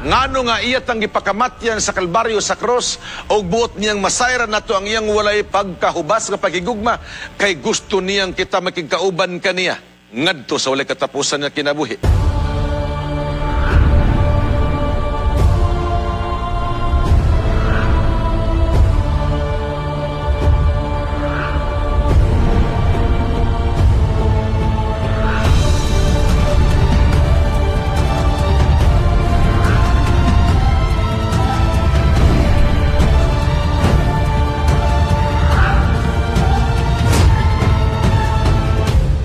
Ngano nga iya tang gipakamatyan sa Kalbaryo sa cross og buot niyang masayran nato ang iyang walay pagkahubas nga pagigugma kay gusto niyang kita makigkauban kaniya ngadto sa walay katapusan nga kinabuhi.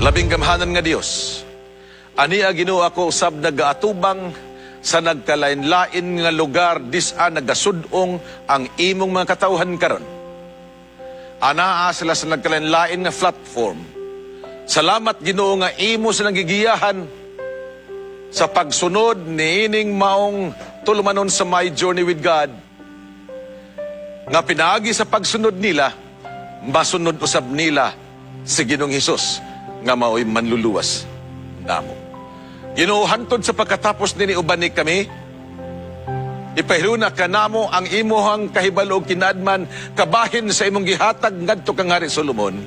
Labing gamhanan nga Dios. Ania Ginoo ako usab nagaatubang sa nagkalain-lain nga lugar disa nagasud-ong ang imong mga katawhan karon. Anaa sila sa nagkalain-lain nga platform. Salamat Ginoo nga imo silang gigiyahan sa pagsunod niining maong tulumanon sa My Journey with God. Nga pinaagi sa pagsunod nila, masunod usab nila si Ginoong Hesus nga mao'y manluluwas namo. Ginoo, hantod sa pagkatapos nini uban ni kami, ipahiluna kanamo ang imuhang kahibalo og kinaadman kabahin sa imong gihatag ngadto kang Hari Solomon.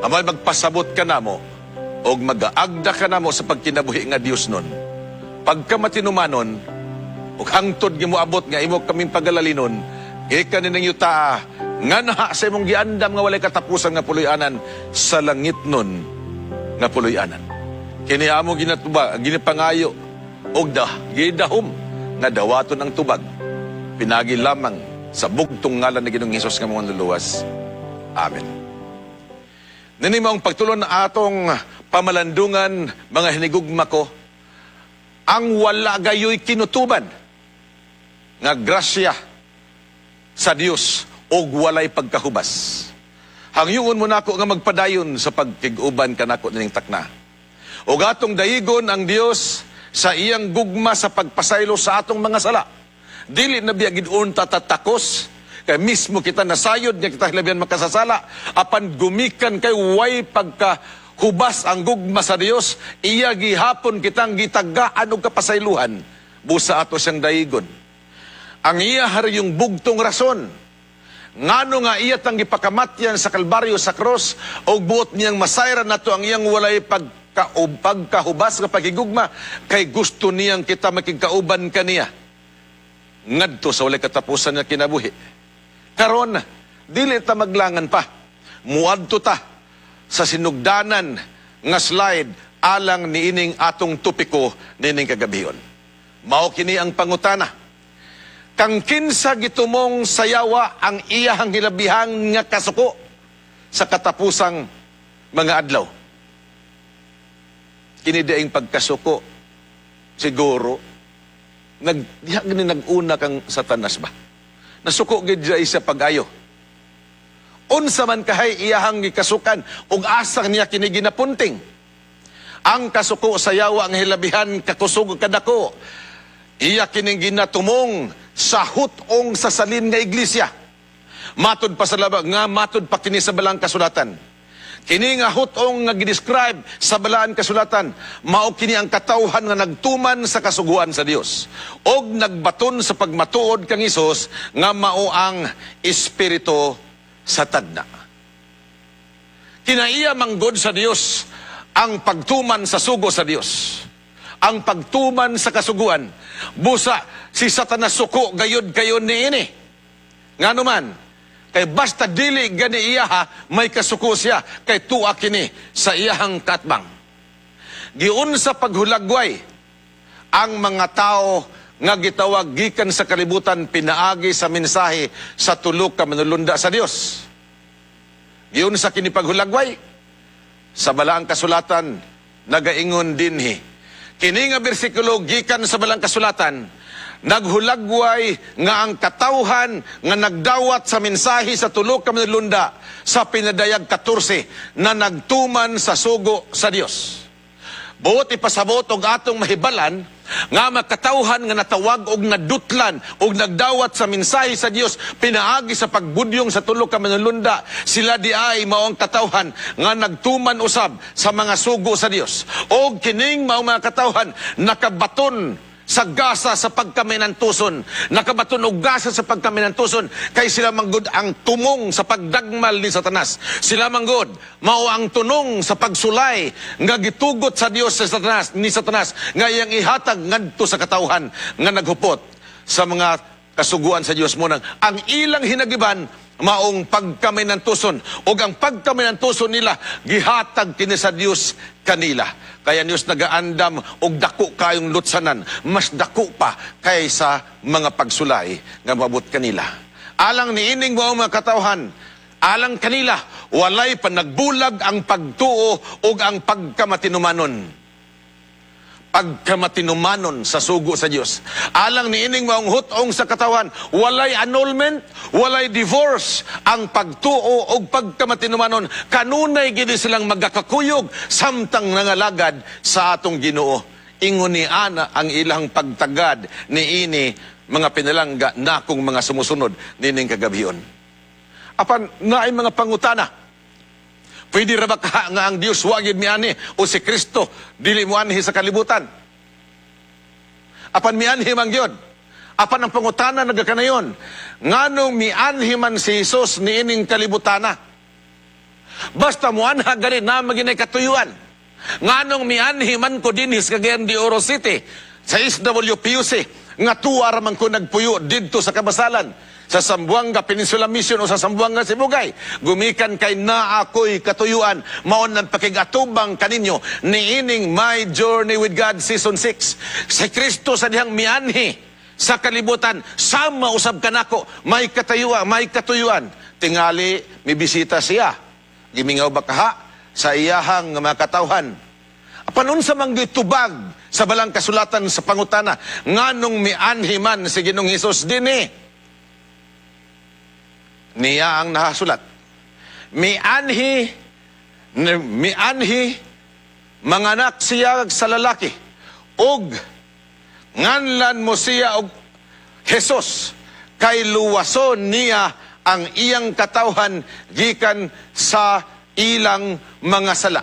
Amay magpasabot kanamo og magaagda kanamo sa pagkinabuhi nga Dios nun. Pagka matinumanon ug hangtod nga moabot nga imo kaming pagalalinon, gikan ni nang yutaa nga naha sa imong giandam nga walay katapusan nga puloy-anan sa langit nun nga puloy-anan. Kini amo ginatuba, ginipangayo og dah gidahom nga dawaton ang tubag pinagi lamang sa bugtong ngalan ni Ginoong Hesus nga mga luluwas. Amen. Nini maong pagtulon na atong pamalandungan, mga hinigugma ko, ang wala gayoy kinutuban nga grasya sa Dios og walay pagkahubas. Hangyoon mo nako nga magpadayon sa pagkig-uban kanako nining takna. Og atong daigon ang Dios sa iyang gugma sa pagpasaylo sa atong mga sala. Dili na biya gid-on tatatakos kay mismo kita nasayod nga kita hilabihan makasasala, apan gumikan kay way pagkahubas ang gugma sa Dios, iya gihapon kitang gitagaan og kapasaylohan busa ato siyang daigon. Ang iya hariyong bugtong rason ngano nga iya tang gipakamatyan sa Kalbaryo sa cross og buot niyang masayran nato ang iyang walay pagkahubas nga pagigugma kay gusto niyang kita makigkauban kaniya ngadto sa walay katapusan nga kinabuhi. Karon dili ta maglangan pa, muadto ta sa sinugdanan nga slide alang niining atong topiko niining kagabion. Mao kini ang pangutana. Kang kinsa gitumong sayawa ang iyahang hilabihang nga kasuko sa katapusang mga adlaw. Kini diing pagkasuko siguro diha gani nag-una kang Satanas ba? Nasuko gid siya sa pag-ayo. Unsa man kahay iyahang gikasukan ug asa niya kini ginapunting. Ang kasuko sa yawa ang hilabihan kakusog kadako. Iya kining ginatumong sa hutong sa salin nga iglesia. Matud pa sa labag nga matud pa kini sa balang kasulatan. Kini nga hutong nga gidescribe sa balaan kasulatan, mao kini ang katawhan nga nagtuman sa kasuguan sa Dios og nagbaton sa pagmatuod kang Hesus nga mao ang espiritu sa tagna. Kinaiya manggod sa Dios ang pagtuman sa sugo sa Dios, ang pagtuman sa kasuguan. Busa si Satanas suko gayod kayo niini. Ngano man, kay basta dili gani iyaha may kasuko siya kay tuwa kini sa iyahang katbang. Giun sa paghulagway ang mga tao nga gitawag gikan sa kalibutan pinaagi sa mensahe sa tulo ka manulunda sa Dios. Giun sa kini paghulagway sa balaang kasulatan nagaingon dinhi. Kini nga bersikulo gikan sa balaang kasulatan naghulagway nga ang katawhan nga nagdawat sa mensahe sa tulo ka manulunda sa pinadayag 14 na nagtuman sa sugo sa Dios. Buot ipasabot og atong mahibalan nga makatawhan nga natawag og nadutlan og nagdawat sa mensahe sa Dios pinaagi sa pagbudyong sa tulo ka manulunda, sila di ay mao ang katawhan nga nagtuman usab sa mga sugo sa Dios. Og kining mao mga katawhan nakabaton sa sa gasa sa pagkaminantuson. Nakabaton og gasa sa pagkaminantuson kay sila manggod ang tumong sa pagdagmal ni Satanas. Sila manggod mao ang tunong sa pagsulay nga gitugot sa Dios sa Satanas ni Satanas nga iyang ihatag ngadto sa katawhan nga naghupot sa mga kasuguan sa Dios. Mo nang ang ilang hinagiban maong pagkaminantuson, ug ang pagkaminantuson nila gihatag kini sa Dios kanila. Kaya Dios nagaandam og dako kayong lutsanan, mas dako pa kaysa mga pagsulay nga maabot kanila. Alang niining mao mga katawhan, alang kanila, walay panagbulag ang pagtuo ug ang pagkamatinumanon, pagkamatinumanon sa sugo sa Dios. Alang niining maong hut-ong sa katawan, walay annulment, walay divorce ang pagtuo og pagkamatinumanon. Kanunay gid silang magakakuyog samtang nangalagad sa atong Ginoo. Ingon ni ana ang ilang pagtagad niini, mga pinalangga nakong mga sumusunod nining kagabhion. Apan naay mga pangutana. Pwede ra ba ka nga ang Dios wa gyud mianhi o si Kristo dili moanhi sa kalibutan? Apan mianhi man gyud. Apan ang pangutana nagakanayon, nganong mianhi man si Jesus niining kalibutana? Basta muanha gani na maginay katuyuan. Nganong mianhi man ko dinhi sa Cagayan de Oro City sa SWPUC nga tuwa ra man ko nagpuyo didto sa Kabasalan, sa Zamboanga Peninsula Mission o sa Zamboanga Sibugay, gumikan kay naa ko'y katuyuan? Mao nang pakigatubang kaninyo niining My Journey with God Season 6. Si Kristo sa dihang mianhi sa kalibutan, sama usab kanako, may katayuan, may katuyuan. Tingali mibisita siya, gimingaw ba kaha sa iyahang mga katawhan? Apan unsa man gitubag sa balang kasulatan sa pangutana nganong mianhi man si Ginoong Hesus dinhi? Niya ang nahasulat. Mianhi, manganak siya sa lalaki ug nganlan mo siya og Jesus kay luwason niya ang iyang katawhan gikan sa ilang mga sala.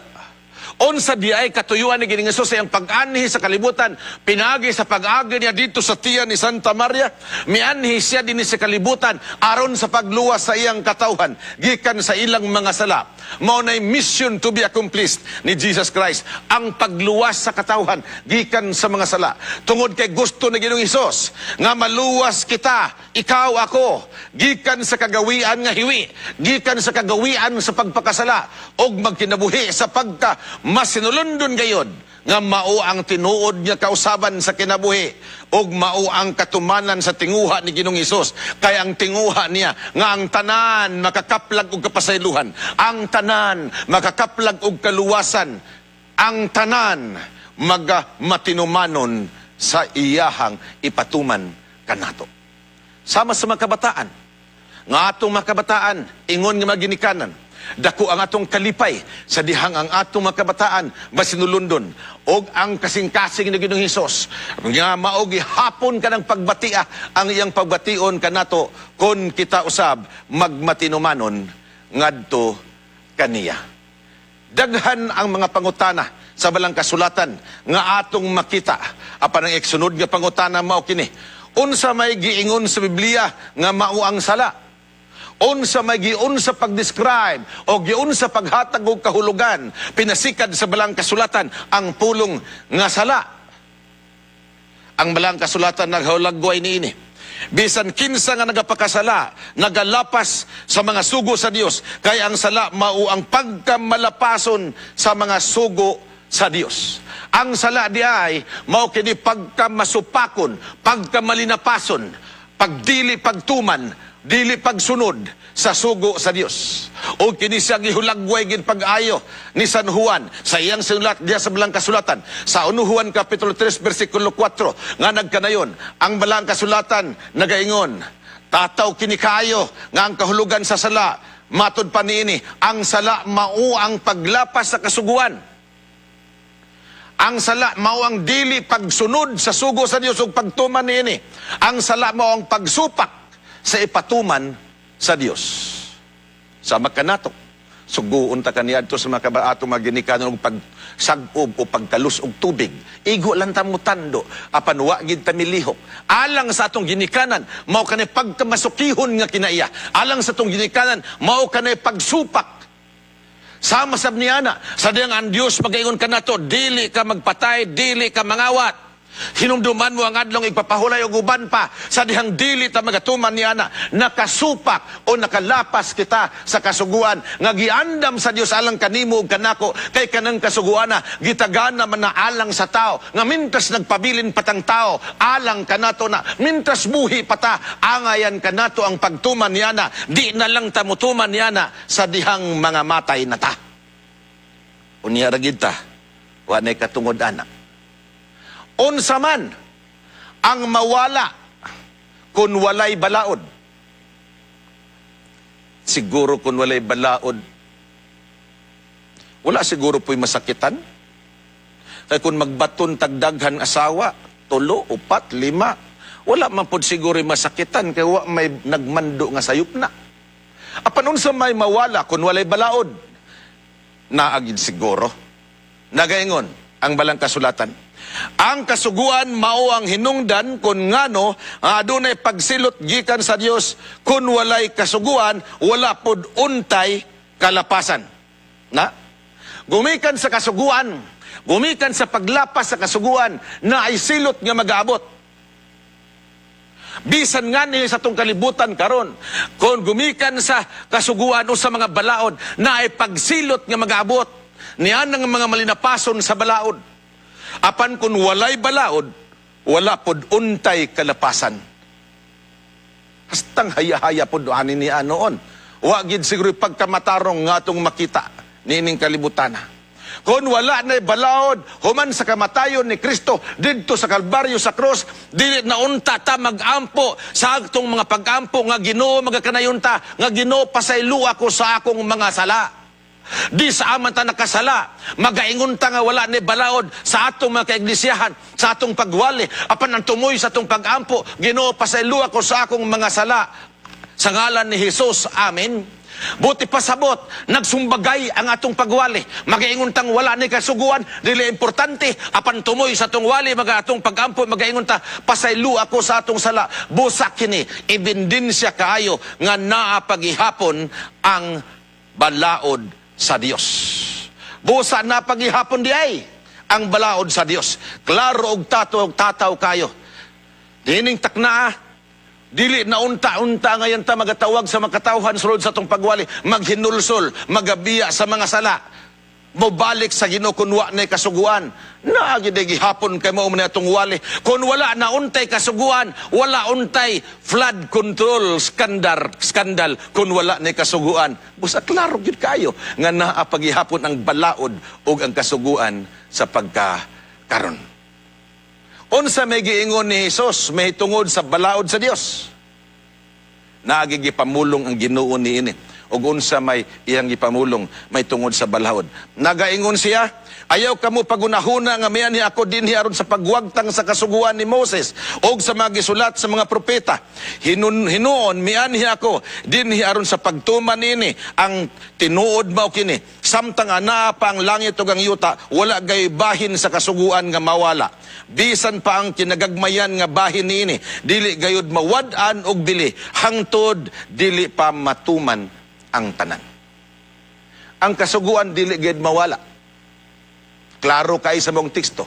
Unsa di ay katuyuan ni Ginoong Hesus sa iyang pag-anhi sa kalibutan, pinagi sa pag-agi niya dito sa tiyan ni Santa Maria? Mianhi siya dinhi sa kalibutan aron sa pagluwas sa iyang katawhan gikan sa ilang mga sala. Mao nay mission to be accomplished ni Jesus Christ, ang pagluwas sa katawhan gikan sa mga sala. Tungod kay gusto ni Ginoong Hesus nga maluwas kita, ikaw, ako, gikan sa kagawian nga hiwi, gikan sa kagawian sa pagpakasala, og magkinabuhi sa pagka masinulondon gayod nga mao ang tinuod nga kausaban sa kinabuhi ug mao ang katumanan sa tinguha ni Ginoong Hesus. Kay ang tinguha niya nga ang tanan makakaplag og kapasaylohan, ang tanan makakaplag og kaluwasan, ang tanan maga matinumanon sa iyahang ipatuman kanato. Sama sa mga kabataan, nga atong mga kabataan, ingon nga maginikanan, dako ang atong kalipay sa dihang ang atong mga kabataan masinulondon og ang kasing-kasing ni Ginoong Hesus nga mao gihapon kanang pagbatia ang iyang pagbation kanato kon kita usab magmatinumanon ngadto kaniya. Daghan ang mga pangutana sa balang kasulatan nga atong makita. Apan ang iksunod nga pangutana mao kini: Unsa may giingon sa Biblia nga mao ang sala? Unsa may giun sa pag-describe o giun sa paghatag og kahulugan pinasikad sa balang kasulatan ang pulong nga sala? Ang balang kasulatan naghulagway niini. Bisan kinsa nga nagapakasala, nagalapas sa mga sugo sa Dios, kay ang sala mao ang pagkamalapason sa mga sugo sa Dios. Ang sala di ay mao kini pagkamasupakon, pagkamalinapason, pagdili pagtuman, dili pagsunod sa sugo sa Dios. O kini siya gihulagway gid pag-ayo ni San Juan sa iyang sinulat diya sa balang kasulatan sa 1 Juan kapitulo 3 bersikulo 4 nga nagkanayon ang balang kasulatan nagaingon, tataw kini kaayo nga ang kahulugan sa sala, matud pa niini, ang sala mao ang paglapas sa kasuguan. Ang sala mao ang dili pagsunod sa sugo sa Dios ug pagtuman niini. Ang sala mao ang pagsupak sa ipatuman sa Dios. Sama kanato. Suguon ta kaniadto sa mga atong mga ginikanan og pagsag-ob o pagkalus og tubig. Igo lang ta mutando apan wa gid ta milihok. Alang sa atong ginikanan, mao kanay pagkamasukihon nga kinaiya. Alang sa atong ginikanan, mao kanay pagsupak. Sama sab niana, sa diyang ang Dios magaingon kanato, dili ka magpatay, dili ka mangawat. Hinumduman mo ang adlong igpapahulay og uban pa sa dihang dili ta magatuman niana, nakasupak o nakalapas kita sa kasuguan nga giandam sa Dios alang kanimo ug kanako, kay kanang kasuguan na gitagana man na alang sa tao nga mintas nagpabilin patang tao alang kanato na mintas buhi pata angayan kanato ang pagtuman niana, di na lang ta mutuman niana sa dihang mga matay na ta. Unya ra gid ta, wa nay katungod ana. Unsa man ang mawala kung walay balaod? Siguro kung walay balaod, wala siguro po'y masakitan. Kay kung magbaton tagdaghan asawa, tulo, upat, lima, wala man pod siguro masakitan kay wa may nagmando nga sayop na. Apan unsa may mawala kung walay balaod? Naagid siguro. Nagaingon ang balang kasulatan. Ang kasuguan mao ang hinungdan kung ngano nga adunay pagsilot gikan sa Dios. Kung walay kasuguan, wala pod untay kalapasan. Na? Gumikan sa kasuguan, gumikan sa paglapas sa kasuguan, na ay silot nga magaabot. Bisan nga ni sa atong kalibutan karon, kung gumikan sa kasuguan o sa mga balaod, na ay pagsilot nga magaabot, niyan ang mga malinapason sa balaod. Apan kung walay balaod, wala pod untay kalapasan. Hastang haya-haya pod ani niya noon. Wa gid siguro pagkamatarong nga atong makita niining kalibutan. Kung wala na balaod, human sa kamatayon ni Kristo didto sa Kalbaryo sa cross, dili na unta ta magampo sa atong mga pagampo nga Ginoo magakanayon ta, nga Ginoo pasaylo ako sa akong mga sala. Di sa aman ta nakasala, magaingon ta nga wala ni balaod sa atong mga kaiglisyahan, sa atong pagwali, apan ang tumoy sa atong pagampo, Ginoo pasaylo ako sa akong mga sala. Sa ngalan ni Jesus, amen. Buti pasabot, nagsumbagay ang atong pagwali. Magaingon tang wala ni kasuguan, dili importante, apan tumoy sa atong wali, maga atong pagampo, magaingon ta, pasaylo ako sa atong sala. Busak kini, ebidensya kaayo nga naa pagihapon ang balaod sa Dios. Busa na pagihapon di ay ang balaod sa Dios. Klaro og tato og tataw kayo. Dining takna, dili na unta-unta ngayon ta magatawag sa makatawhan sulod sa atong pagwali, maghinulsol, magabiya sa mga sala. Mobalik sa Ginoo kun wa nay kasuguan. Naa gid gihapon kay mao man atong wali. Kun wala na untay kasuguan, wala untay flood control scandal, skandal kun wala nay kasuguan. Busa klaro gyud kayo nga naa pagihapon ang balaod ug ang kasuguan sa pagkakaron. Unsa may giingon ni Hesus may tungod sa balaod sa Dios? Naagi gipamulong ang Ginoo niini. Ug unsa may iyang gipamulong may tungod sa balaod. Nagaingon siya, ayaw kamo pagunahuna nga mianhi ako dinhi aron sa pagwagtang sa kasuguan ni Moses og sa mga gisulat sa mga propeta. Hinuon mianhi ako dinhi aron sa pagtuman niini. Ang tinuod mao kini, samtang anaa pa ang langit ug ang yuta, wala gay bahin sa kasuguan nga mawala. Bisan pa ang kinagagmayan nga bahin niini, dili gayud mawad-an og bili hangtod dili pa matuman ang tanan. Ang kasuguan dili gayud mawala. Klaro kay sa mong teksto.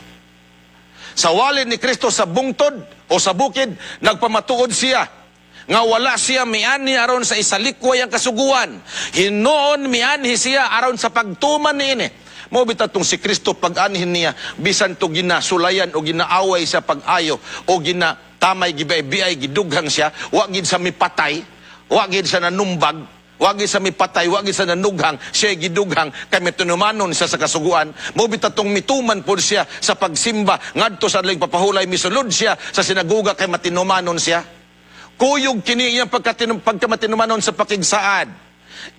Sa wali ni Kristo sa bungtod o sa bukid, nagpamatuod siya nga wala siya mianhi aron sa isalikway ang kasuguan. Hinuon mianhi siya aron sa pagtuman niini. Mao bitaw tong si Kristo pag-anhin niya bisan to ginasulayan o ginaaway sa pag-ayo o ginatamay gibay-biay gidughang siya, wa gid sa mipatay, wa gid sa nanumbag, wa gid sa mipatay, wa gid sa nanughang, siya gidughang kay mitunumanon siya sa kasuguan. Mao bitaw tong mituman pod siya sa pagsimba ngadto sa adlong papahulay, misulod siya sa sinagoga kay matinumanon siya. Kuyog kini iyang pagkamatinumanon sa pakigsaad.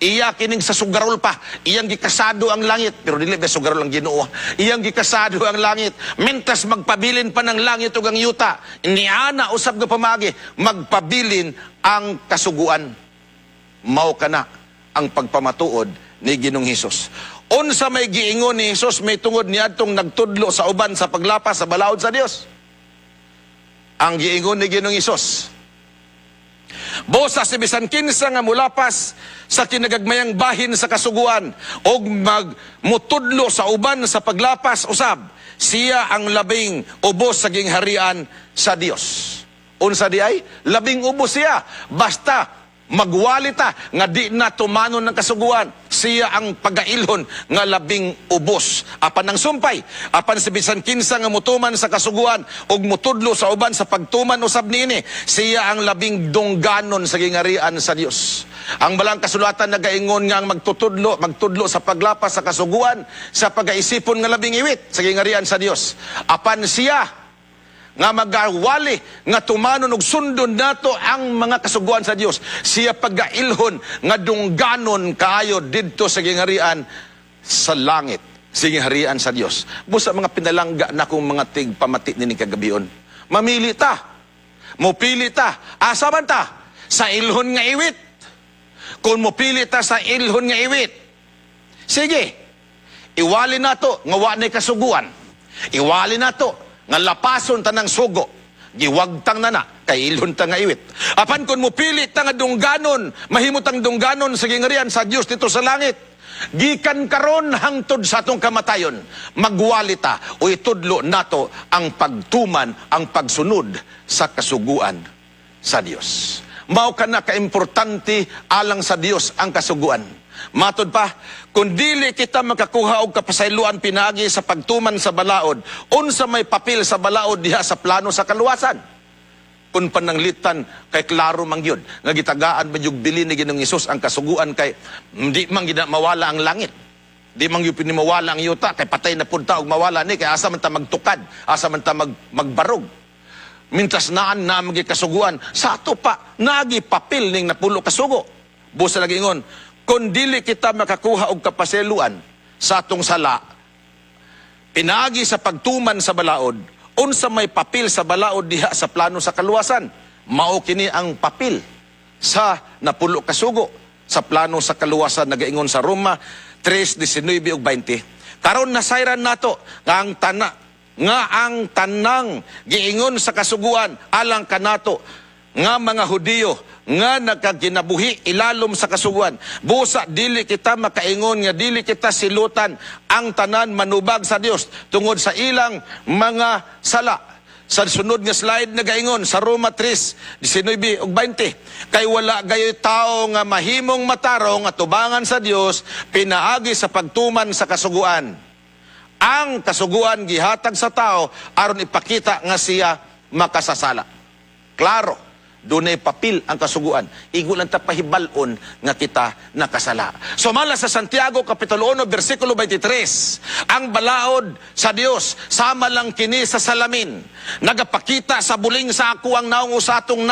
Iya kining sa sugarol pa, iyang gikasado ang langit, pero dili ba sugarol ang Ginoo. Iyang gikasado ang langit, mintas magpabilin pa ng langit ug ang yuta. Niana usab nga pamagi, magpabilin ang kasuguan. Mao kana ang pagpamatuod ni Ginoong Hesus. Unsa may giingon ni Hesus may tungod niadtong nagtudlo sa uban sa paglapas sa balaod sa Dios? Ang giingon ni Ginoong Hesus, "Busa si bisan kinsa nga mulapas sa kinagagmayang bahin sa kasuguan og magmutudlo sa uban sa paglapas usab, siya ang labing ubos sa gingharian sa Dios." Unsa di ay? Labing ubos siya. Basta magwali ta nga di na tumanon ng kasuguan, siya ang pagailhon nga labing ubos. Apan ang sumpay, apan si bisan kinsa nga mutuman sa kasuguan ug mutudlo sa uban sa pagtuman usab niini, siya ang labing dungganon sa gingarian sa Dios. Ang balang kasulatan nagaingon nga ang magtutudlo, magtudlo sa paglapas sa kasuguan sa pagaisipon nga labing iwit sa gingarian sa Dios. Apan siya nga magawali nga tumanon og sundon nato ang mga kasuguan sa Dios, siya pagailhon nga dungganon kaayo didto sa gingarian sa langit, sa gingharian sa Dios. Busa, mga pinalangga nakong mga tigpamati nining kagabion, mamili ta, mupili ta, asa man ta? Sa ilhon nga iwit. Kung mupili ta sa ilhon nga iwit, sige, iwali nato nga wa nay kasuguan, iwali nato nga lapason tanang sugo, giwagtang na na kay ilhon ta nga iwit. Apan kung mupili ta nga dungganon, mahimot ang dungganon sa gingarian sa Dios dito sa langit, gikan karon hangtod sa atong kamatayon, magwali ta o itudlo nato ang pagtuman, ang pagsunod sa kasuguan sa Dios. Mao kana kaimportante alang sa Dios ang kasuguan. Matod pa, kung dili kita makakuha og kapasayloan pinaagi sa pagtuman sa balaod, unsa may papel sa balaod diha sa plano sa kaluwasan? Kung pananglitan kay klaro man gyud nga gitagaan man yung bili ni Ginoong Hesus ang kasuguan kay di man gina mawala ang langit. Di man gyud mawala ang yuta kay patay na pud ta og mawala ni kay asa man ta magtukad, asa man ta magbarog. Mintras naan na magi kasuguan, sa ato pa nagi papel ning napulo kasugo. Busa lagi ingon, kung dili kita makakuha og kapasayloan sa atong sala pinaagi sa pagtuman sa balaod, unsa may papel sa balaod diha sa plano sa kaluwasan? Mao kini ang papel sa napulo kasugo sa plano sa kaluwasan. Nagaingon sa Roma 3:19 ug 20, "Karon nasayran nato nga ang tanang giingon sa kasuguan alang kanato nga mga Hudiyo nga nagkaginabuhi ilalom sa kasuguan. Busa dili kita makaingon nga dili kita silutan. Ang tanan manubag sa Dios tungod sa ilang mga sala." Sa sunod nga slide, nagaingon sa Roma 3:19 ug 20, "Kay wala gayoy tao nga mahimong matarong atubangan sa Dios pinaagi sa pagtuman sa kasuguan. Ang kasuguan gihatag sa tao aron ipakita nga siya makasasala." Klaro, dunay papel ang kasuguan. Igo lang ta pahibal-on nga kita nakasala. Sumala sa Santiago Kapitulo 1 versikulo 23, ang balaod sa Dios sama lang kini sa salamin. Nagapakita sa buling sa ako ang naong sa atong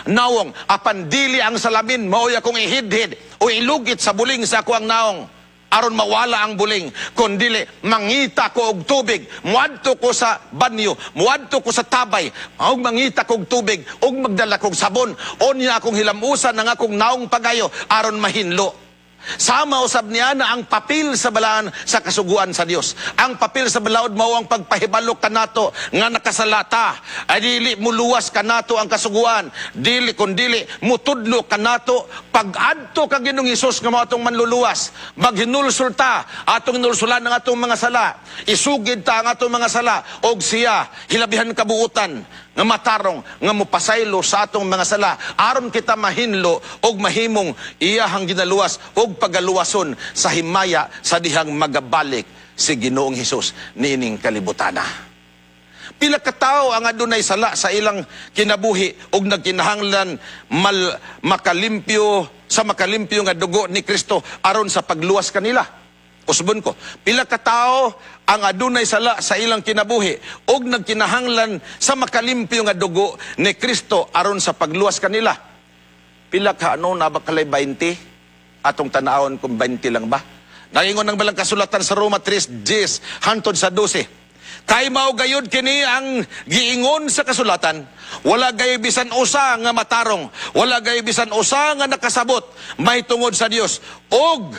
nawong, apan dili ang salamin mao'y akong ihidhid o ilugit sa buling sa ako ang naong aron mawala ang buling, kundili mangita ko og tubig, muadto ko sa banyo, muadto ko sa tabay og mangita ko og tubig og magdala kog sabon, unya akong hilamusan ang akong naong pagayo aron mahinlo. Sama usab niya na ang papel sa balaan sa kasuguan sa Dios. Ang papel sa balaod mao ang pagpahibalo kanato nga nakasalata. Ay dili muluwas kanato ang kasuguan. Dili kundili mutudlo kanato pag-adto kang Ginoong Hesus nga mao atong manluluwas. Maghinulsol ta, atong hinulsulan ang atong mga sala. Isugid ta ang atong mga sala og siya hilabihan kabuutan nga matarong nga mopasaylo sa atong mga sala aron kita mahinlo og mahimong iyahang ginaluwas og pagaluwason sa himaya sa dihang magabalik si Ginoong Hesus niining kalibutana. Pila ka tawo ang adunay sala sa ilang kinabuhi og nagkinahanglan makalimpyo sa makalimpyo nga dugo ni Kristo aron sa pagluwas kanila? Usbon ko, pila ka tawo ang adunay sala sa ilang kinabuhi og nagkinahanglan sa makalimpyo nga dugo ni Kristo aron sa pagluwas kanila? Pila ka ano na ba kalay 20? Atong tanawon kung 20 lang ba? Naingon ng balang kasulatan sa Roma 3:10 hantod sa 12. "Kay mao gayud kini ang giingon sa kasulatan, wala gayoy bisan usa nga matarong, wala gayoy bisan usa nga nakasabot mahitungod sa Dios, og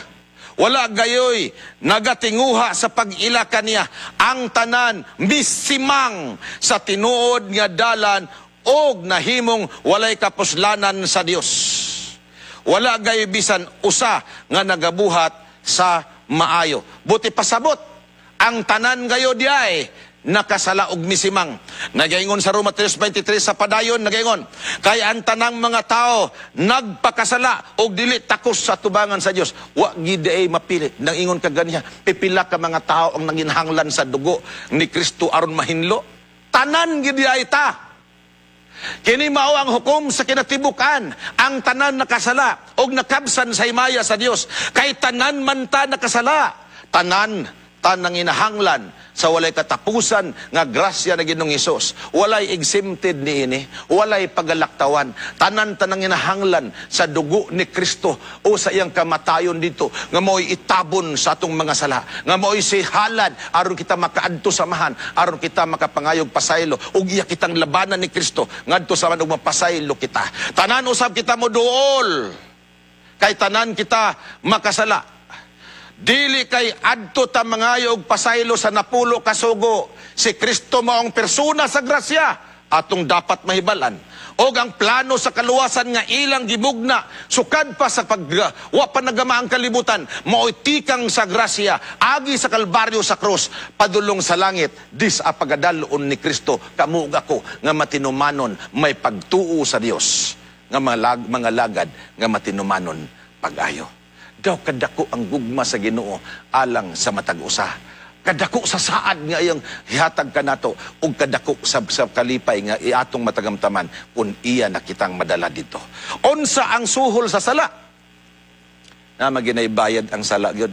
Wala gayoy nagatinguha sa pag-ila kaniya. Ang tanan misimang sa tinuod nga dalan og nahimong walay kapuslanan sa Dios. Wala gayoy bisan usa nga nagabuhat sa maayo. Buti pasabot, ang tanan gayo diay nakasala og misimang. Nagaingon sa Roma 3:23 sa padayon, nagaingon, kay ang tanang mga tao nagpakasala og dili takos sa tubangan sa Dios. Wa gid ay mapili. Nangingon ka ganiya, pipila ka mga tao ang nanginhanglan sa dugo ni Kristo aron mahinlo. Tanan gid ay ta. Kini mao ang hukom sa kinatibukan. Ang tanan nakasala og nakabsan sa himaya sa Dios. Kay tanan man ta nakasala. Tanan tanang inahanglan sa walay katapusan nga grasya na Ginoong Hesus. Walay exempted niini, walay pagalaktawan. Tanan tanang inahanglan sa dugo ni Kristo o sa iyang kamatayon dito nga mao'y itabon sa atong mga sala, nga mao'y sihalad aron kita makaadto sa Amahan, aron kita makapangayog pasaylo ug iya kitang labanan ni Kristo ngadto sa man ug mapasaylo kita. Tanan usab kita mo duol kay tanan kita makasala. Dili kay adto ta mangayo og pasaylo sa napulo ka sugo. Si Kristo mao ang persona sa grasya atong dapat mahibalan. Og ang plano sa kaluwasan nga ilang gibugna sukad pa sa pag wa pa nagama ang kalibutan, mao'y tikang sa grasya agi sa Kalbaryo sa krus padulong sa langit dis a pagadalon ni Kristo kamo ug ako nga matinumanon may pagtuo sa Dios nga mga lagad nga matinumanon pag-ayo. Daw kadako ang gugma sa Ginoo alang sa matag usa. Kadako sa saad nga iyang hihatag kanato ug kadako sa kalipay nga iatong matagamtaman kun iya na kitang madala dito. Unsa ang suhol sa sala? Na maginay bayad ang sala gyud.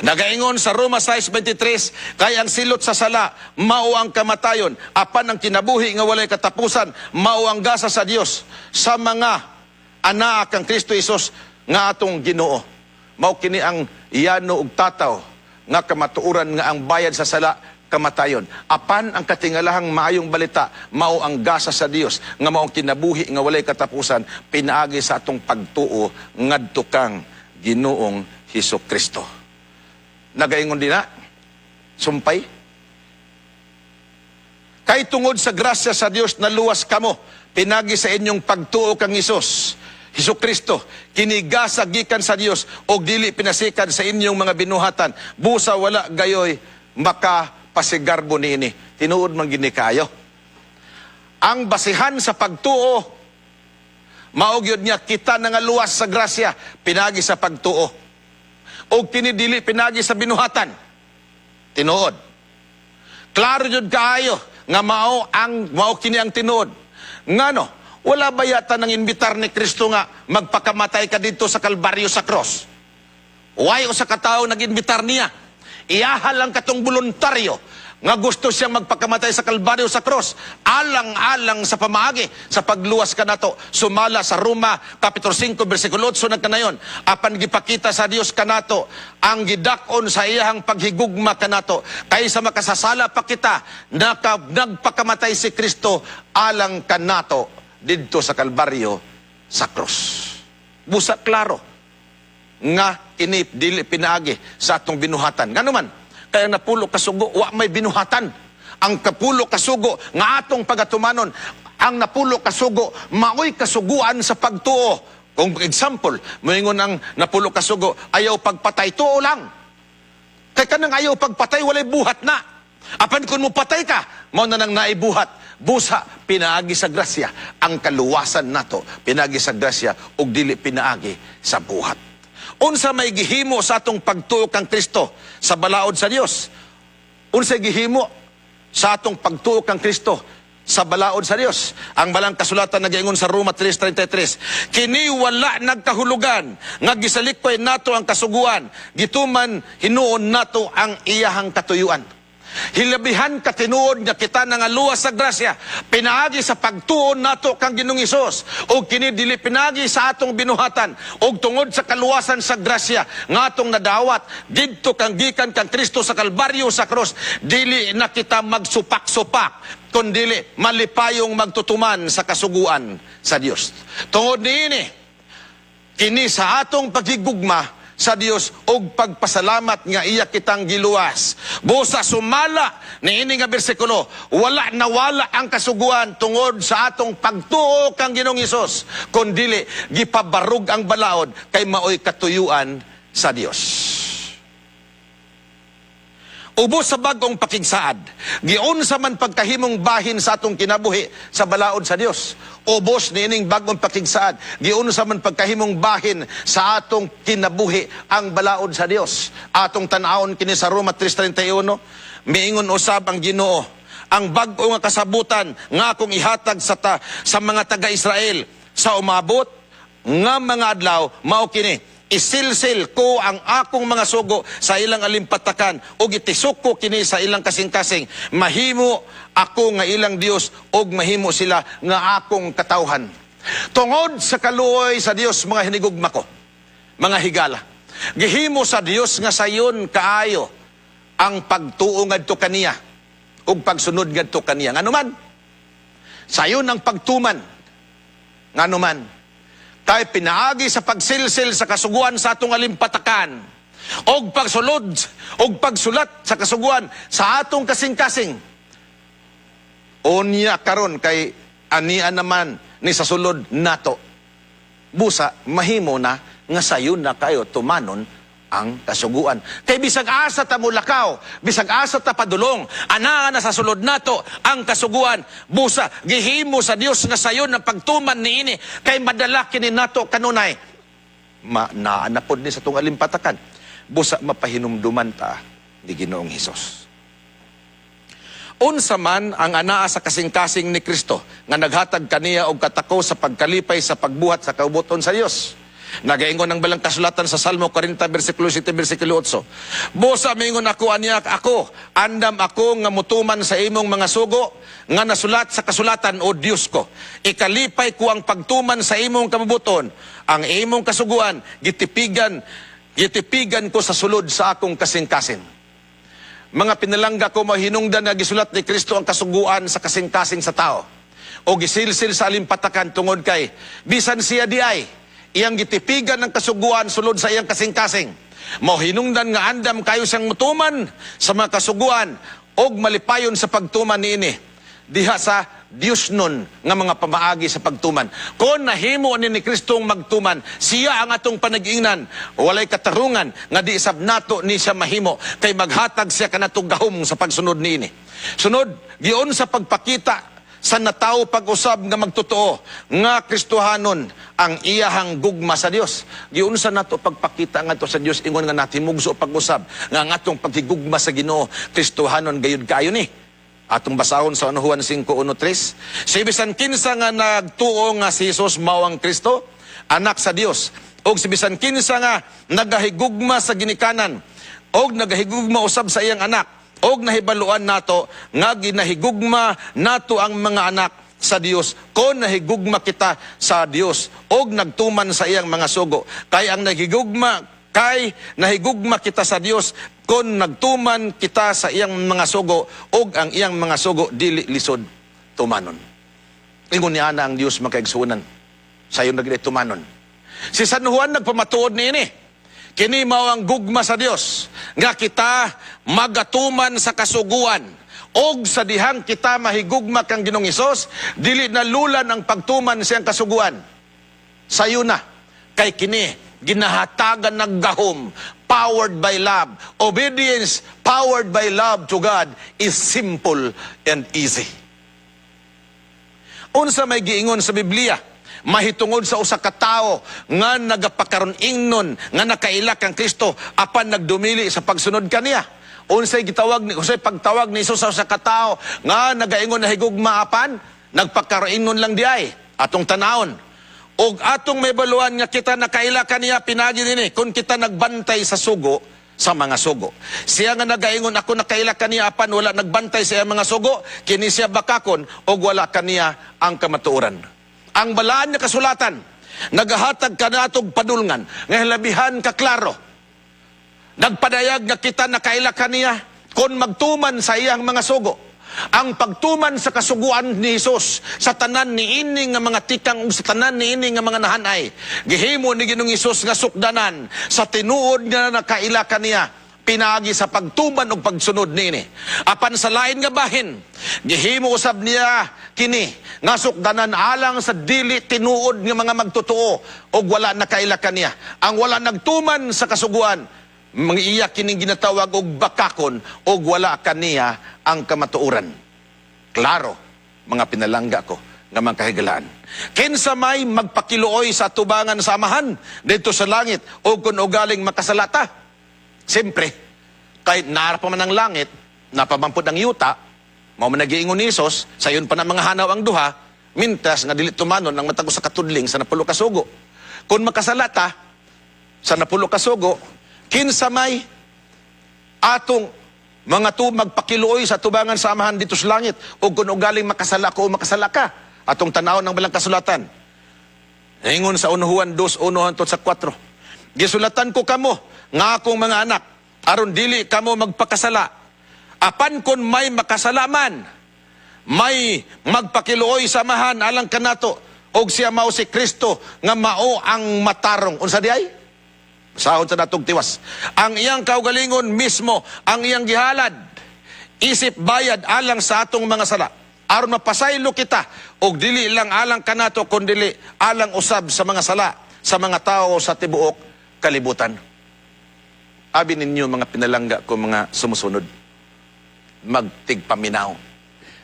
Nagaingon sa Roma 6:23, kay ang silot sa sala mao ang kamatayon, apan ang kinabuhi nga walay katapusan mao ang gasa sa Dios sa mga anaa kang Kristo Hesus nga atong Ginoo. Mao kini ang iyano ug tataw nga kamatuoran nga ang bayad sa sala kamatayon. Apan ang katingalahang maayong balita mao ang gasa sa Dios nga mao ang kinabuhi nga walay katapusan pinaagi sa atong pagtuo ngadto kang Ginoong Hesus Kristo. Nagaingon din na, sumpay. Kay tungod sa grasya sa Dios naluwas kamo, pinagi sa inyong pagtuo kang Hesus Kristo, kinigasa gikan sa Dios og dili pinasikan sa inyong mga binuhatan. Busa wala gayoy makapasigarbo niini. Tinuod man gini kayo. Ang basihan sa pagtuo, mao gyud niya kita nangaluwas sa grasya pinagi sa pagtuo. Og kini dili pinagi sa binuhatan. Tinuod. Klaro jud kaayo nga mao kini ang tinuod. Ngano? Wala ba yata nang imbitar ni Kristo nga magpakamatay ka dito sa Kalbaryo sa cross? Why usa ka tawo nag-imbitar niya? Iyaha lang katong voluntaryo nga gusto siyang magpakamatay sa Kalbaryo sa cross alang-alang sa pamaagi sa pagluwas kanato, sumala sa Roma Kapitulo 5 bersikulo 8 nagkanayon, apan gipakita sa Dios kanato ang gidak-on sa iyahang paghigugma kanato kaysa makasasala pa kita, nagpakamatay si Kristo alang kanato didto sa Kalbaryo sa cross. Busa klaro nga kini dili pinaagi sa atong binuhatan. Ngano man, kaya napulo kasugo wa may binuhatan. Ang kapulo kasugo nga atong pagatumanon, ang napulo kasugo maoy kasuguan sa pagtuo. Kung example, moingon ang napulo kasugo, ayaw pagpatay, tuo lang. Kay kanang ayaw pagpatay, walay buhat na. Apan kung mopatay ka, mao na nang naibuhat. Busa, pinaagi sa grasya ang kaluwasan nato, pinaagi sa grasya ug dili pinaagi sa buhat. Unsa may gihimo sa atong pagtuo kang Kristo sa balaod sa Dios? Unsa gihimo sa atong pagtuo kang Kristo sa balaod sa Dios? Ang balang kasulatan nagaingon sa Roma 3:33, kini wala nagkahulugan nga gisalikway nato ang kasuguan, gituman hinuon nato ang iyahang katuyuan. Hilabihan katinuod nga kita nangaluwas sa grasya pinaagi sa pagtuon nato kang Ginoong Hesus ug kini dili pinaagi sa atong binuhatan, ug tungod sa kaluwasan sa grasya nga atong nadawat didto kang gikan kang Kristo sa Kalbaryo sa krus, dili na kita magsupak-supak kundili malipayong magtutuman sa kasuguan sa Dios. Tungod niini kini sa atong paghigugma sa Dios og pagpasalamat nga iya kitang giluwas. Busa sumala niini nga bersikulo, wala nawala ang kasuguan tungod sa atong pagtuo kang Ginoong Hesus, kun dili gipabarog ang balaod kay maoy katuyuan sa Dios. Ubos sa bag-ong pakigsaad, giunsa man pagkahimong bahin sa atong kinabuhi sa balaod sa Dios. Ubos niining bag-ong pakigsaad, giunsa man pagkahimong bahin sa atong kinabuhi ang balaod sa Dios. Atong tan-awon kini sa Roma 3:31, miingon usab ang Ginoo, ang bag-o nga kasabutan nga akong ihatag sa mga taga-Israel sa umabot nga mga adlaw mao kini: isilsil ko ang akong mga sugo sa ilang alimpatakan ug itisok ko kini sa ilang kasing-kasing. Mahimo ako nga ilang Dios ug mahimo sila nga akong katawhan. Tungod sa kaluoy sa Dios, mga hinigugma ko, mga higala, gihimo sa Dios nga sayon kaayo ang pagtuo ngadto kaniya ug pagsunod ngadto kaniya. Nganuman sayon ang pagtuman? Nganuman kay pinaagi sa pagsilsil sa kasuguan sa atong alimpatakan og pagsulod og pagsulat sa kasuguan sa atong kasing-kasing. Unya karon kay ania naman ni sa sulod nato, busa mahimo na nga sayon na kayo tumanon ang kasuguan. Kay bisag asa ta mulakaw, bisag asa ta padulong, anaa na sa sulod nato ang kasuguan. Busa gihimo sa Dios nga sayon ang pagtuman niini kay madala kini nato kanunay. Ma naa na pod ni sa atong alimpatakan. Busa mapahinumduman ta ni Ginoong Hesus. Unsa man ang anaa sa kasing-kasing ni Kristo nga naghatag kaniya og katako sa pagkalipay sa pagbuhat sa kaubuton sa Dios? Nagaingon ang balang kasulatan sa Salmo 40 versikulo 7 versikulo 8. Busa mingon ako aniya ako, andam ako nga mutuman sa imong mga sugo nga nasulat sa kasulatan, o Dios ko. Ikalipay ko ang pagtuman sa imong kabubuton, ang imong kasuguan gitipigan gitipigan ko sa sulod sa akong kasing-kasing. Mga pinalangga ko, mahinungdan na gisulat ni Kristo ang kasuguan sa kasing-kasing sa tao o gisilsil sa alimpatakan tungod kay bisan siya di ay iyang gitipigan ng kasuguan sulod sa iyang kasing-kasing. Mahinungdan nga andam kayo siyang mutuman sa mga kasuguan og malipayon sa pagtuman niini diha sa Dios nun nga mga pamaagi sa pagtuman. Kon nahimo ni Kristong magtuman, siya ang atong panag-ingnan, walay katarungan nga di isab nato ni siya mahimo kay maghatag siya kanatong gahom sa pagsunod niini. Sunod, giun sa pagpakita sa natawo pag-usab nga magtotoo nga Kristohanon ang iyahang gugma sa Dios. Giunsa nato pagpakita ngadto sa Dios ingon nga natimugso pag-usab nga ang atong paghigugma sa Ginoo Kristohanon gayud kaayo ni? Atong basahon sa 1 Juan 5:1-3. Si bisan kinsa nga nagtuo nga si Jesus mao ang Kristo, anak sa Dios, og si bisan kinsa nga nagahigugma sa ginikanan og nagahigugma usab sa iyang anak, og nahibaluan nato nga ginahigugma nato ang mga anak sa Dios kon nahigugma kita sa Dios og nagtuman sa iyang mga sugo. Kay ang nahigugma kay nahigugma kita sa Dios kon nagtuman kita sa iyang mga sugo, og ang iyang mga sugo dili lisod tumanon. Ingon niya na ang Dios, mga kaigsuonan, sayon na gid tumanon. Si San Juan nagpamatuod niini. Kini mao ang gugma sa Dios, nga kita magatuman sa kasuguan. Og sa dihang kita mahigugma kang Ginoong Hesus, dili na lulan ang pagtuman siyang kasuguan. Sayo na kay kini ginahatagan ng gahom, powered by love. Obedience powered by love to God is simple and easy. Unsa may giingon sa Biblia mahitungod sa usa ka tawo nga nagapakaron ingnon nga nakaila kang Kristo apan nagdumili sa pagsunod kaniya? Unsay gitawag ni unsay pagtawag ni Hesus sa usa ka tawo nga nagaingon na higugma apan nagpakaron lang di ay? Atong tanawon og atong may baluan nga kita nakaila kaniya pinagi dinhi kung kita nagbantay sa sugo sa mga sugo. Siya nga nagaingon ako nakaila kaniya apan wala nagbantay sa iyang mga sugo, kini siya bakakon og wala kaniya ang kamatuoran. Ang balaan nga kasulatan nagahatag kanatog padulngan nga hilabihan ka klaro. Nagpadayag nga kita nakaila kaniya kon magtuman sa iyang mga sugo. Ang pagtuman sa kasuguan ni Hesus sa tanan niini nga mga tikang ug sa tanan niini nga mga nahanay, gihimo ni Ginoong Hesus nga sukdanan sa tinuod nga nakaila kaniya pinaagi sa pagtuman ug pagsunod niini. Apan sa lain nga bahin, gihimo usab niya kini nga sukdanan alang sa dili tinuod nga mga magtotoo ug wala nakaila kaniya. Ang wala nagtuman sa kasuguan, mga iya kining ginatawag og bakakon ug wala kaniya ang kamatuoran. Klaro, mga pinalangga ko nga mga kahigalaan. Kinsa may magpakiluoy sa tubangan sa Amahan didto sa langit o kung ugaling makasalata? Siyempre, kahit naara pa man ang langit, napamampod ang yuta, mao man nagiingon ni Hesus, sayon pa na mga hanaw ang duha, mintas nga dili tumanon ang matag usa ka tudling sa 10 ka sugo. Kung makasalata sa 10 ka sugo, kinsa may atong mga tu magpakiluoy sa tubangan sa Amahan dito sa langit o kung ugaling makasala ko o makasala ka, atong tanaw ng balang kasulatan. Ingon sa 1 Juan 2, 1 hangtod sa 4. "Gisulatan ko kamo nga akong mga anak aron dili kamo magpakasala. Apan kung may makasalaman, may magpakiluoy sa Amahan alang kanato og siya mao si Kristo nga mao ang matarong." Unsa di ay? Sahod sa natong tiwas. Ang iyang kaugalingon mismo ang iyang gihalad isip bayad alang sa atong mga sala aron mapasaylo kita, og dili lang alang kanato kundili alang usab sa mga sala sa mga tao sa tibuok kalibutan. Abi ninyo, mga pinalangga ko mga sumusunod, magtigpaminaw.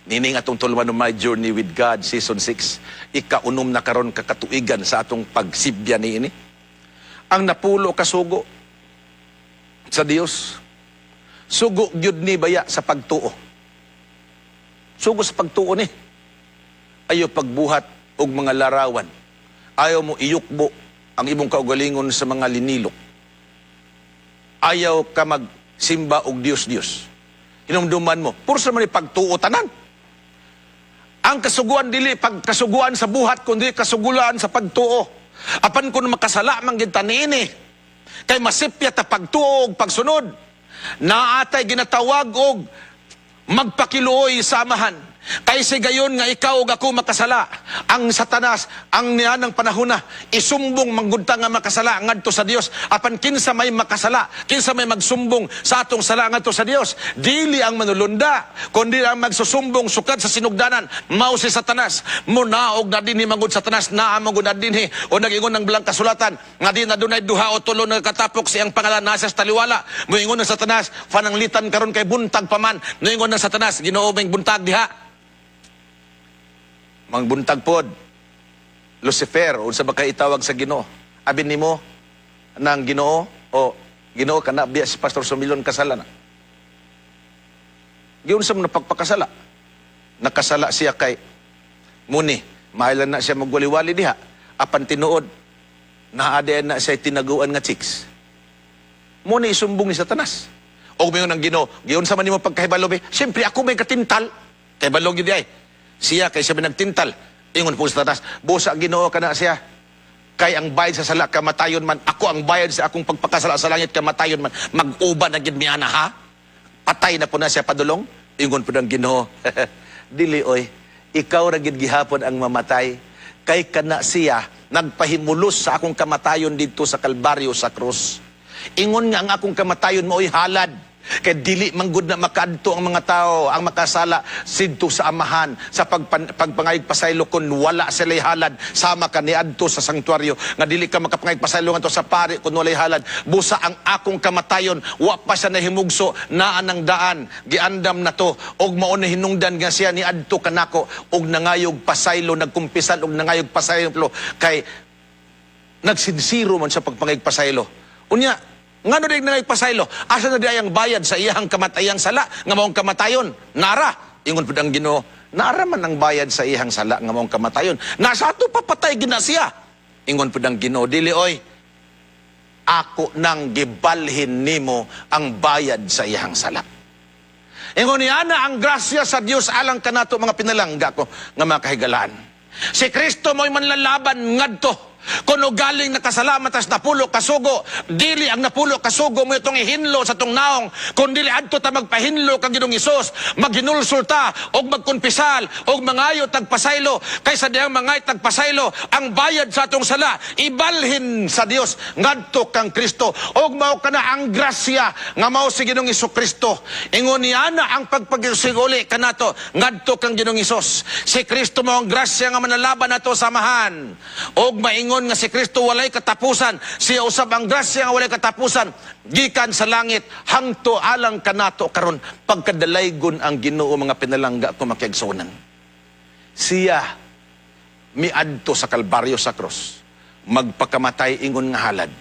Nining atong tulumanon, My Journey with God Season 6, 6 na karon kakatuigan sa atong pagsibya niini. Ang 10 ka sugo sa Dios, sugo gyud ni baya sa pagtuo. Sugo sa pagtuo ni. Ayaw pagbuhat og mga larawan. Ayaw mo iyukbo ang imong kaugalingon sa mga linilok. Ayaw ka magsimba og Dios-Dios. Hinumduman mo, pursa man ni pagtuo tanan. Ang kasuguan dili pagkasuguan sa buhat kundi kasuguan sa pagtuo. Apan kung makasala man gid ta niini, kay masipya ta pagtuo og pagsunod. Naatay ginatawag og magpakiluoy sa Amahan. Kay sigayon nga ikaw ug ako makasala, ang Satanas ang nianang panahon na isumbong manggud ta nga makasala ngadto sa Dios. Apan kinsa may makasala, kinsa may magsumbong sa atong sala ngadto sa Dios? Dili ang manulunda, kundi ang magsusumbong sukad sa sinugdanan mao si Satanas. Munaog na dinhi manggod Satanas, naa manggod na dinhi. O nag-ingon ng balang kasulatan nga di na dunay duha o tulo nga katapok sa iyang pangalan, nasa sa taliwala. Moingon ng Satanas, "Pananglitan karon kay buntag pa man." Moingon ng Satanas, "Ginoo, may buntag diha." Mangbuntag pod Lucifer, unsa ba kay itawag sa Ginoo? Abi nimo nang Ginoo o Ginoo, kana biya si Pastor Sumilon kasala na. Giunsa mo na pagpakasala? Nakasala siya kay muni, mahailan na siya magwali-wali diha. Apan tinuod, naadyan na siya tinaguan nga chicks. Muni isumbong ni Satanas. O mayon ang Ginoo, "Giunsa man nimo pagkahibalo be?" "Siyempre ako may katintal." Kay balo gyud ay. Siya kay siya may nagtintal. Ingon po sa Satanas, "Busa Ginoo kana siya. Kay ang bayad sa sala kamatayon man, ako ang bayad sa akong pagpakasala sa langit kamatayon man. Mag-uban na gid mi ana ha. Patay na po na siya padulong." Ingon po ng Ginoo, "Dili oy, ikaw ra gid gihapon ang mamatay. Kay kana siya nagpahimulos sa akong kamatayon didto sa Kalbaryo sa krus. Ingon nga ang akong kamatayon mao'y halad. Kay dili manggod na makaadto ang mga tao, ang makasala sidto sa Amahan sa pagpangayog pasaylo kun wala sila'y halad, sama ka niadto sa sanktuaryo nga dili ka makapangayog pasaylo ngadto sa pari kun walay halad. Busa ang akong kamatayon wa pa siya nahimugso, naa ng daan giandam na to og mao na hinungdan nga siya niadto kanako og nangayog pasaylo, nagkumpisal og nangayog pasaylo kay nagsinsiro man sa pagpangayog pasaylo." Unya, ngano di nangayog pasaylo? Asa na di ang bayad sa iyang kamatayang sala nga maong kamatayon? Nara, ingon pud ang Ginoo, "Nara man ang bayad sa iyang sala nga maong kamatayon. Nasa ato papatay gina siya." Ingon pud ang Ginoo, "Dili oy. Ako nang gibalhin nimo ang bayad sa iyang sala." Ingon ni ana ang grasya sa Dios alang kanato, mga pinalangga ko nga mga kahigalaan. Si Kristo mo'y manlalaban ngadto Kung galing nakasalamat tas napulo kasugo, dili ang napulo kasugo mo itong ihinlo sa tong naong, kun dili adto ta magpahinlo kang Ginoong Hesus, maghinulsol ta og magkumpisal og mangayo tagpasaylo, kaysa dihang mangay tagpasaylo, ang bayad sa atong sala ibalhin sa Dios ngadto kang Kristo, og mao kana ang grasya nga mao si Ginoong Kristo. Ingon niya na ang pagpagsiguli kanato ngadto kang Ginoong Hesus. Si Kristo mao ang grasya nga manalaban nato sa Amahan, og maingon nga si Kristo walay katapusan. Siya usab ang grasya nga walay katapusan gikan sa langit hangto alang kanato karon, pagkadalaygon ang Ginoo. Mga pinalangga ko makiigsuonan, siya miadto sa Kalbaryo, sa cross, magpakamatay ingon nga halad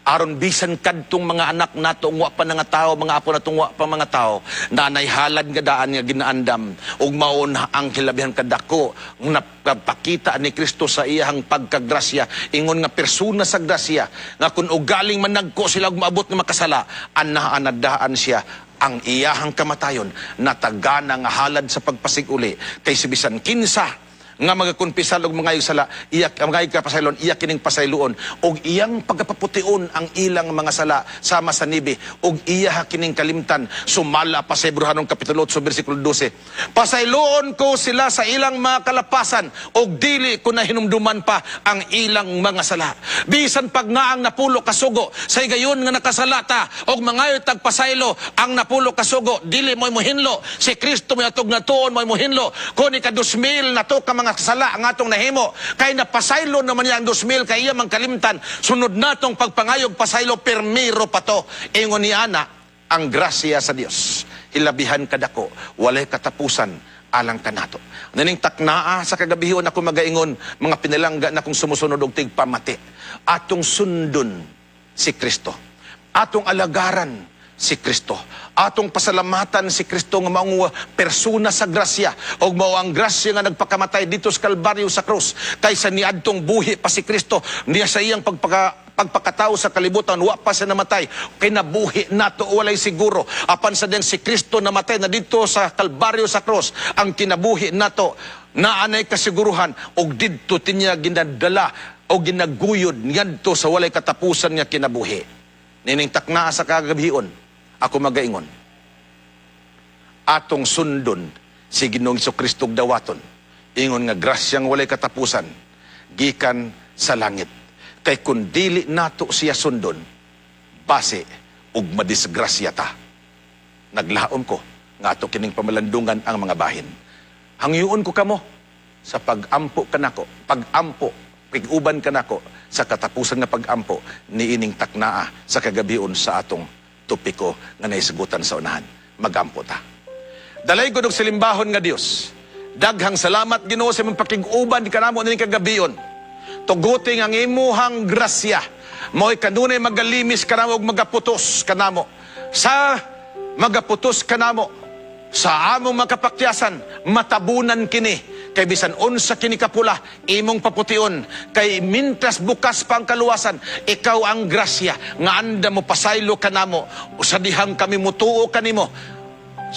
aron bisan kadtong mga anak nato wa pa nga tao, mga apo natong wa pa mga tao, nanay halad nga daan nga ginaandam, ug mao na ang hilabihan kadako nga napakita ni Kristo sa iyang pagkagrasya ingon nga persona sa grasya, nga kun ugaling managko sila ug maabot nga makasala, ana daan siya. Ang iyahang kamatayon natagana nga halad sa pagpasig-uli, kay si bisan kinsa nga magakumpisal og mga sala, iyak ang mga kapasaylon, iya kining pasayloon og iyang pagkapapution ang ilang mga sala sama sa nibi, og iya kining kalimtan, sumala pa sa Hebreohanon kapitulo 8 bersikulo 12, "Pasayloon ko sila sa ilang mga kalapasan og dili ko na hinumduman pa ang ilang mga sala." Bisan pag naang napulo kasugo, sa higayon nga nakasala ta og mangayo tagpasaylo, ang napulo kasugo dili mo mohinlo. Si Kristo mo atog natuon mo mohinlo. Kun ika 2,000 na to ka mga sala ang atong nahimo, kay napasaylo naman niya ang 2,000 kay iya mang kalimtan, sunod natong pagpangayog pasaylo, permiro pa to. Ingon ni ana ang grasya sa Dios hilabihan kadako, walay katapusan alang kanato. Naning taknaa sa kagabihon, ako magaingon, mga pinalangga na kung sumusunod og tigpamati, atong sundon si Kristo, atong alagaran si Kristo, atong pasalamatan si Kristo nga maong persona sa grasya, og mao ang grasya nga nagpakamatay dito sa Kalbaryo, sa krus, kaysa niadtong buhi pa si Kristo niya sa iyang pagpakatao sa kalibutan, wa pa siya namatay, kinabuhi nato walay siguro. Apan sa diyang si Kristo namatay na dito sa Kalbaryo, sa krus, ang kinabuhi nato naanay kasiguruhan, og didto tinya ginadala o ginaguyod ngadto sa walay katapusan nga kinabuhi. Nining taknaa sa kagabhion, ako magaingon, atong sundon si Ginoong Kristo ug dawaton ingon nga grasyang walay katapusan gikan sa langit, kay kun dili nato siya sundon, base ug madisgrasya ta. Naglaom ko nga ato kining pamalandungan ang mga bahin. Hangyoon ko kamo sa pag-ampo kanako, pag-ampo pig-uban kanako sa katapusan nga pag-ampo niining taknaa sa kagabion sa atong topiko nga naisgutan sa unahan. Magampo ta. Dalaygon og salimbahon nga Dios, daghang salamat, Ginoo, sa imong pakig-uban kanamo nining kagabion. Tuguti ang imuhang grasya mo'y kanunay magalimis kanamo ug magaputos kanamo sa among makapakyasan. Matabunan kini, kay bisan unsa kini kapula, imong papution, kay mintras bukas pa ang kaluwasan, ikaw ang grasya nga anda mo pasaylo kanamo sa dihang kami mutuo kanimo,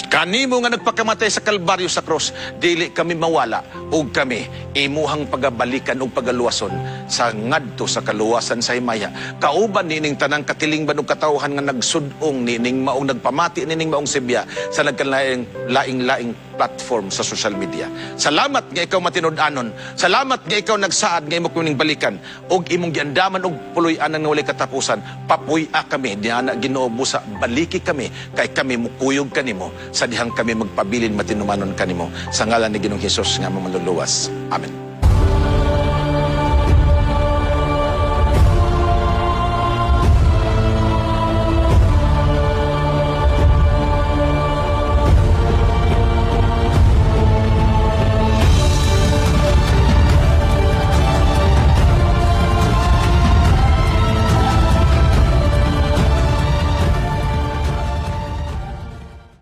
kanimo nga nagpakamatay sa Kalbaryo, sa cross. Dili kami mawala ug kami imuhang pagabalikan ug pagaluwason sa ngadto sa kaluwasan sa himaya, kauban nining tanang katilingban ug katawhan nga nagsud-ong nining maong, nagpamati nining maong sibya sa nagkalaing laing-laing platform sa social media. Salamat nga ikaw matinud-anon. Salamat nga ikaw nagsaad nga imo kuning balikan ug imong giandaman og puloy-anan nga walay katapusan. Papuy-a kami diana, Ginoo, busa baliki kami, kay kami mukuyog kanimo sa dihang kami magpabilin matinumanon kanimo, sa ngalan ni Ginoong Hesus nga among Manluluwas. Amen.